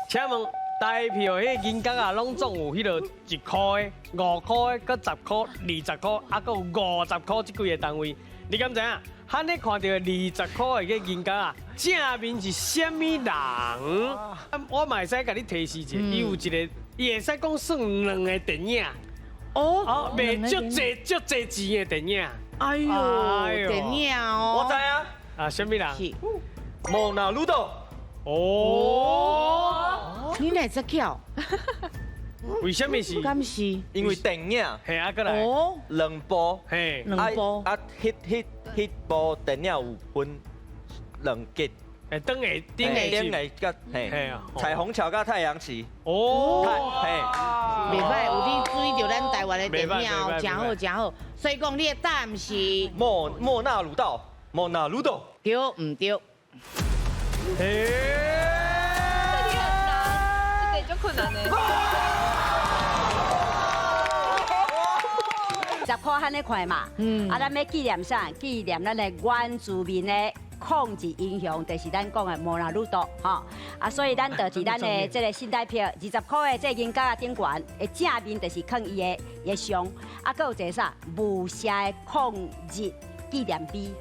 請問台票彼個銀角仔，攏總有彼個1箍的、5箍的、閣10箍、20箍，啊，閣有50箍這幾个單位。你敢知影？咱咧看著的20箍的彼個銀角仔，正面是啥物人？我嘛會使共你提示一下，伊有一个，伊會使講算兩个電影。哦，賣足濟足濟錢的電影。哎喲，電影哦。我知啊。啊，啥物人？是。莫那魯道。哦。你哪會遮巧？為啥物是？敢是？因為電影。嘿啊，閣來。兩部。兩部。啊，彼部電影有分兩集。頂下頂下頂下佮嘿，彩虹橋佮太陽旗。哦。嘿。袂䆀，有你注意著咱台灣的電影哦，誠好誠好。所以講你的答案是莫那魯道，莫那魯道。對毋對？嘿。這題很難，這題就困難呢。 10箍按呢看嘛，啊，咱欲紀念啥？紀念咱的原住民的抗日英雄，就是咱講的莫那魯道，吼。啊，所以咱就佇咱的這个新台票20箍的這个銀角仔頂懸的正面，就是囥伊的像，啊，閣有一个啥霧社的抗日紀念碑。